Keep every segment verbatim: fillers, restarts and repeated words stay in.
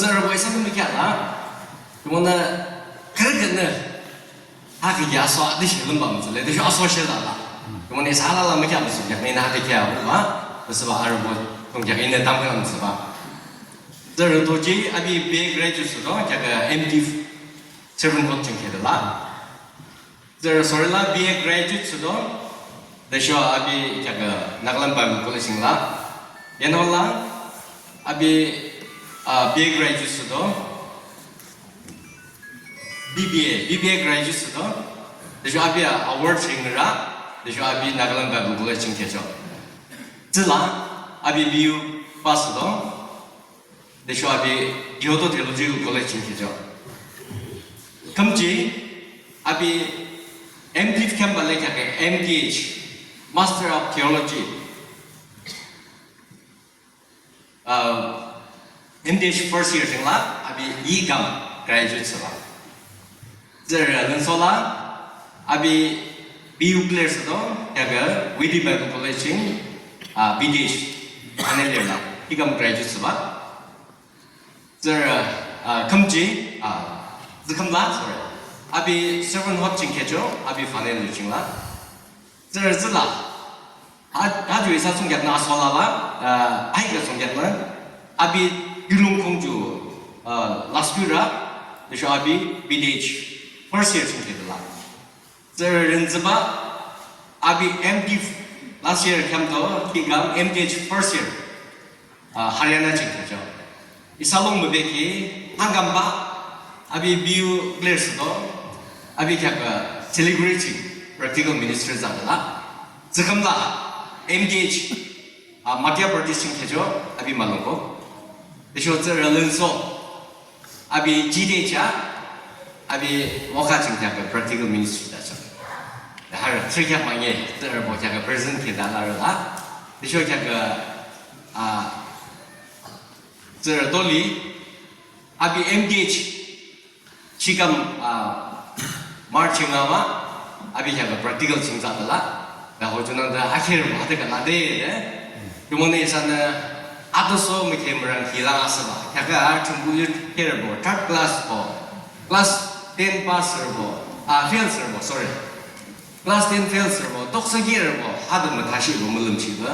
Tsührübo isanü mükheahlah. Jumonü kürükenü ha kiki aso adüshe lümbah mütsüle, tüsho aso she lala. Jumonü isa alala mükheahpü thsungkheaknü inü ha kiki aso ba, tüsüba arübo thsungkheak inü tamkhüntamnüsüba. Tsührü Toji, api B A graduate thsüdo, kheakü M.Div servanthood ching khede la. Tsührü Sorila B A graduate thsüdo, tüsho api kheakü Nagaland Bible College ching la. Yanola, api, ah, B A graduate thsüdo, B B A, B B A graduate thsüdo, tüsho api award ching ra, tüsho api Nagaland Bible College ching khecho. Tsüla, api B U pass thsüdo, tüsho api Kyoto Theological College ching khecho. Khümji, api M.Div khembah le kheakü M.Th, Master of Theology, ah, M.Th first year ching la, api yikam graduate thsüla. Tsührü Lünsola, api B U clear thsüdo, kheakü Weehty Bible College ching, ah, B.Th final year la, yikam graduate thsüba. Tsührü, ah, khümji, ah, tsükhüm la, sorry. Api servanthood ching khecho, api final year ching la. Tsührü Tsüla, ha, ha ju isa thsungkheaknü aso lala, ah, aike thsungkheaknü, api kiulongkhung ju, ah, last year ra, tüsho api B.Th first year ching khede la. Tsührü Renzüba, api M.Div last year khemdo, yikam M.Th first year, ah, Haryana ching khecho. Isa lung mübeki, angkamba, api B U clear thsüdo, api kheakü Siliguri ching practical ministry thsüde la. Tsükhüm la, M.Th, ah, Madhya Pradesh ching khecho, api malungko. Tüsho Tsührü Lünso, api G.Th a, api Wokha ching kheakü practical ministry thsücho. Harü thsükheak manye, tsührübo kheakü present khede larü la. Tüsho kheakü, ah, Tsührü Toli, api M.Th, shikam, ah, March ching a ma, api kheakü practical ching thsüde la. Tüsho junangde akherübo hadükhüh lade de. Jumonü isanü ato so mükhe mürang kilang asüba. Kheakü a Thrünpuh yu kherübo, third class bo, class ten pass thsürübo, ah, fail thsürübo, sorry. Class ten fail thsürübo, toksa kherübo, hadü müthashihbo, mülümshihbo.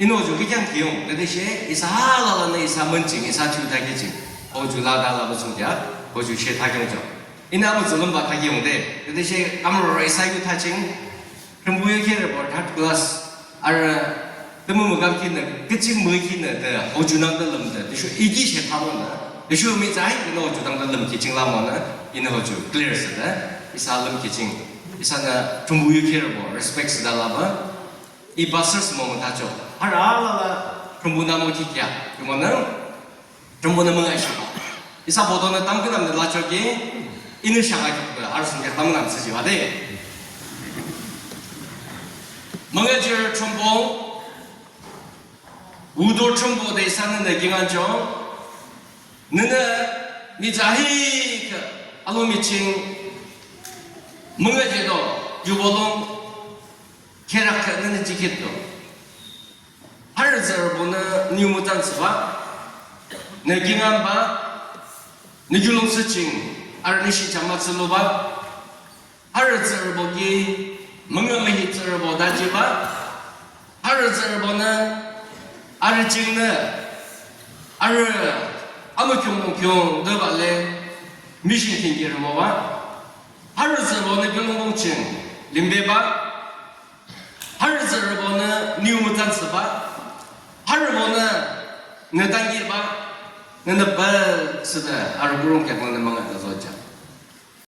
Inü hoju kikhyang kiyung, tütüshe, isa halalanü isa mün ching, isa thiyu thakhi ching. Hoju lade alabah thsungkheak, hoju she thakhi ching. Inü amütsü lümba thakhi yungde, tütüshe amüroro isa yu tha ching, Thrünpuh yu kherübo third class, arü, tümü mükam khinü, küching mükam khinü, de, hoju nangde lümde, tüsho iki she thabonü, tüsho mihtsü ai, inü hoju nangde lümkhi ching lamonü, inü hoju clear thsüde, isa lümkhi ching, isanü Thrünpuh yu kherübo, respect thsüde labah, i pastor thsü mo müthacho. Harü alala Thrünpuhnü mükhikhea. Jumonü Thrünpuhnü müngashiba. Isa botonü tamkhüntamnü lachoki, inü shaka kheakü arü thsungkheak tamkhüntamnü thsüjihbah de. Müngühjih Thrünpuh, wuto Thrünpuh de isanü nü kingaüncho, nünü mihtsü ahihkhüh alomi ching müngühjihdo, ju bolung kherakkhüh nünü jikhitdo. Harü tsührübonü nü yu mütsan thsübah, nü kingaünbah, nü kiulongthsü ching arü nü shihcham mütsü lubah, harü tsührübo ki müngühmühi tsührübo dajibah, harü tsührübonü arü chingnü arü amükeong mükheong de bah le mission thsungkheak rhimobah, harü tsührübonü kiulongthsü ching limbebah, harü tsührübonü nü yu mütsan thsübah, harübonü nü tankihbah, nünü best thsüde arü kurungkheak nünü müngühde zojang.